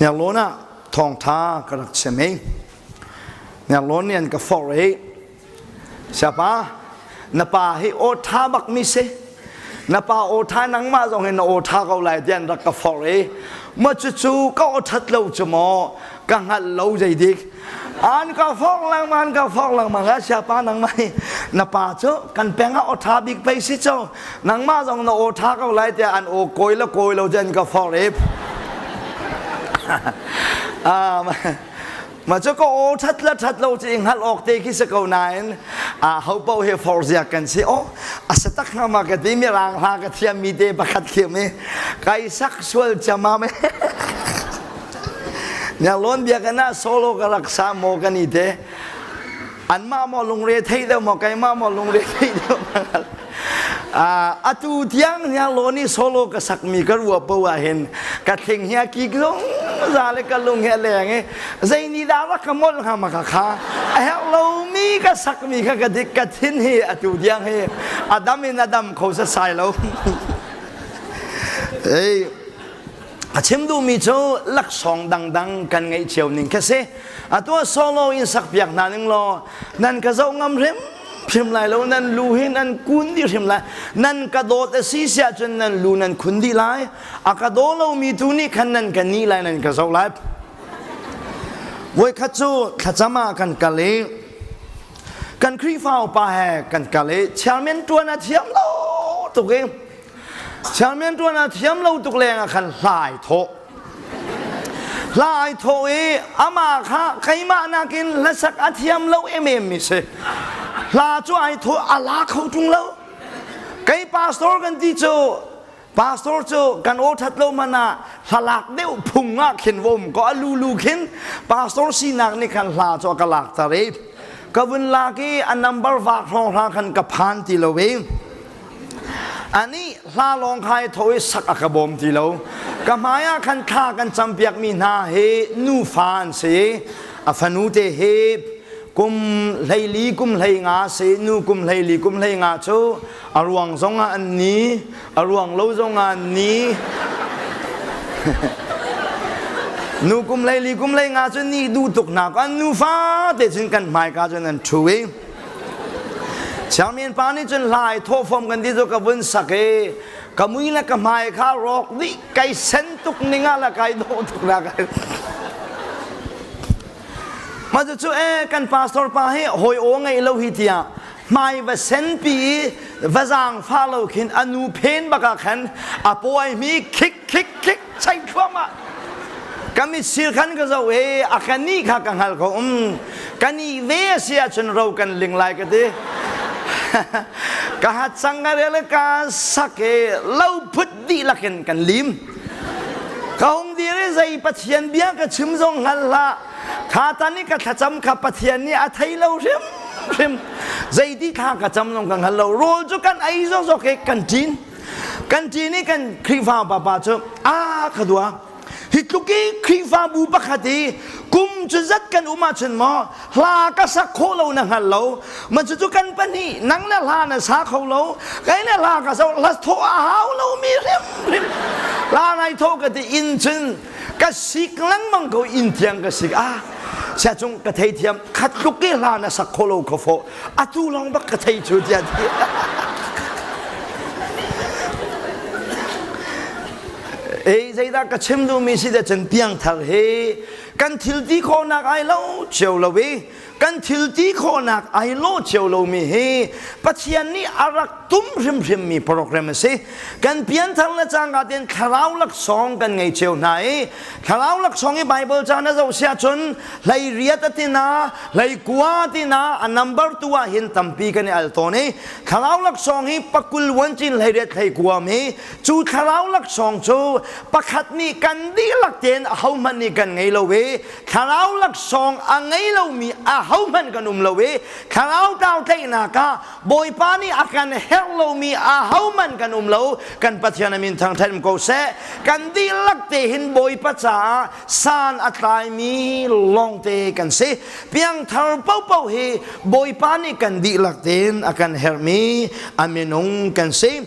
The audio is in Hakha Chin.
Hniarlawn ah thawngtha ka rak chim i Hniarlawn nih an ka forh i Siapa, na pa hi aw ṭha bak mi si. Na pa aw ṭha nangmah zong hin na aw ṭha ko lai tiah an rak ka forh i ma cucu ka aw ṭhat lo cu maw ka hngalh lo zeidik. An ka forh lengmang an ka forh lengmang a siapa nangmah hi na pa cu kan peng ah aw ṭha bik pei si cu nangmah zong na aw ṭha ko lai tiah an aw kawi le kawi lo cu an ka forh i Ma cu ka aw ṭhat le ṭhat lo cu i hngalh awk te khi si ko nain a ho paoh hi forziak kan si. Oh, a si tak hnga ma ka ti mirang hla ka thiammi te pakhat khi mi kai sak sual ciamam. Ngiarlawn biakinn ah solo ka rak sa maw kan i te. Anmah maw lungre thei deuh maw keimah maw lungre thei deuh atu tiang Hniarlawn i solo ka sakmi ka ruah po ah hin ka thling hi a kik zungzal i ka lung hi a leng i zei nih dah rak ka molh hnga ma ka kha a herh lomi ka sakmi kha ka dik ka thin hi atu tiang hi a dam in a dam kho sasai lo. Ei a chim duhmi cu laksawng dangdang kan ngeih cio ning kha si. Atu ah solo in sakpiak hna ning law nan ka zoh ngam hrim hrim lai lo nan lu hi nan kun dih hrim lai nan ka dawt a si siah cun nan lu nan khun dih lai a ka daw lomi tu nih khan nan ka nih lai nan ka zoh lai voikhat cu thlacam ah kan kal i kan Khrihfa upa he kan kal i chairman tuan a thiam lo tuk i Chairman tuan a thiam lo tuk leng ah khan hla ai thawh. Hla ai thawh i amah kha keimah nakin hlasak a thiam lo emem mi si. Hla cu ai thawh a la kho ṭung lo. Kei pastor kan ti cu pastor cu kan aw ṭhat lo man ah hlalak deuh phung ah khin vom ko a lulu khin pastor sinak nih khan hla cu a ka lak tar i ka vun lak i a number vak hrawng hra khan ka phan ti lo i Anih hla lawng kha i tho i sak a ka bawm ti lo. Ka hmai ah khan thla kan campiakmi hna hi nufa an si. A fanu te hi kum 14 kum 15 si nu kum 14 kum 15 cu a ruang zong ah an ni a ruang lo zong ah an ni nu kum 14 kum 15 cu ni duh tuk hna ko an nufa te cun kan hmaika cun an ṭhu i Siangmin pa nih cun hlai thawhfom kan ti cu ka vun sak i ka mui le ka hmai kha rawk dih kai sen tuk ning ah le kai dawh tuk na kai Mah cu e kan pastor pa hi hawi aw ngei lo hi tiah hmai va sen pi i va zaang fa lo khin a nu phen bak ah khan a pawi mi khik khik khik chai thluahmah ka mitsir khan ka zoh i a ka nih kha ka hngal ko um ka nih ve a si ahcun ro kan ling lai ka ti ka hat sang ka rel ka sak i lo phut dihlak in kan lim ka hung dir i zei pathian bia ka chim zong hngal hlah kha tan i ka thlacam kha pathian nih a thei lo hrim hrim zeiti thla ka cam zong ka hngal lo rawl cu kan ei zokzok i kan ṭin Kan ṭin i kan Khrihfa papa cu a ka dua. Hi tluk i Khrihfabu pakhat i kum cu zat kan um ahcun maw hla ka sak khawh lo na hngal lo. Ma cucu kan pahnih nang le hla na sa kho lo, kei le hla ka sa hla thawh a hau lo mi hrimhrim. Hla nai thawh ka ti inn cun ka sik lengmang ko inn tiang ka sik ah sia cung ka theithiam khat tluk i hla na sak kho lo kho fawh atu lawng bak ka thei cu tiah ti ei zeidah ka chim duhmi si de cun piangthar hi kan thil ti khawhnak ai lo cio lo i kan thil ti khawhnak ai lo cio lomi hi Pathian nih a rak tum hrimhrim mi program a si. Kan pianthar le cangka tein thlarau laksawng kan ngei cio hna i thlarau laksawng i Bible ca na zoh siah cun hlei riat a tina, hlei kua tina, a number tu ah hin tampi kan i al tawn i thlarau laksawng hi pakul wan cin hlei riat hlei kua mi cu thlarau laksawng cu pakhat nih kan dihlak tein ahohmanh nih kan ngei lo i thlarau laksawng a ngei lomi ahohmanh kan um lo i thlarau tlau tlaihnak ah Bawipa nih a kan herh lomi ahohmanh kan um lo. Kan Pathian a min thangṭhat ko seh. Kan dihlak te hin Bawipa caah san a tlaimi lawngte kan si. Piangthar paohpaoh hi Bawipa nih kan dihlak tein a kan herhmi a minung kan si.